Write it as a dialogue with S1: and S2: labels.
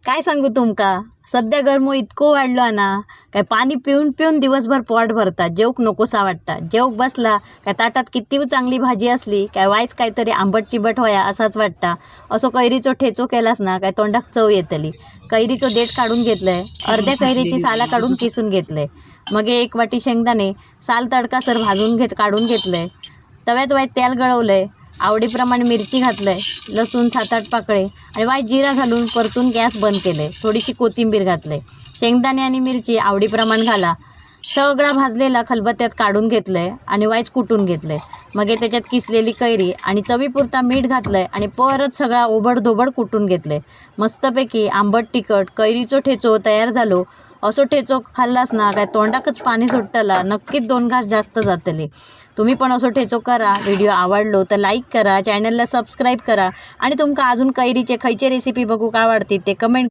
S1: काय सांगू तुमका, सध्या गरमो इतको वाढलो ना काय पाणी पिऊन पिऊन दिवसभर पोट भरता, जेवक नकोसा वाटता. जेवक बसला काय ताटात किती चांगली भाजी असली काय वायच काहीतरी आंबट चिबट होया असाच वाटता. असो कैरीचो ठेचो केलास ना काय तोंडाक चव येतली. कैरीचो देठ काढून घेतलंय, अर्ध्या कैरीची साला काढून किसून घेतलंय. मग एक वाटी शेंगदाणे साल तडकासर भाजून काढून घेतलंय. तव्यात वाय तेल गळवलंय, आवडीप्रमाणे मिरची घातलंय, लसूण 7-8 पाकळे आणि वाय जिरा घालून परतून गॅस बंद केलंय. थोडीशी कोथिंबीर घातलंय. शेंगदाणे आणि मिरची आवडीप्रमाणे घाला. सगळा भाजलेला खलबत्त्यात काढून घेतलंय आणि वायच कुटून घेतलंय. मग त्याच्यात किसलेली कैरी आणि चवीपुरता मीठ घातलंय आणि परत सगळा ओबडधोबड कुटून घेतलंय. मस्तपैकी आंबट तिखट कैरीचो ठेचो तयार झालो. असो ठेचो खाल्लास ना काय तोंडाकच पाणी सुटतला, नक्कीच 2 घास जास्त जातले. तुम्ही पण असो ठेचो करा. व्हिडिओ आवडलो तर लाईक करा, चॅनलला सबस्क्राईब करा आणि तुमका अजून कैरीचे खयचे रेसिपी बघूक आवडतील ते कमेंट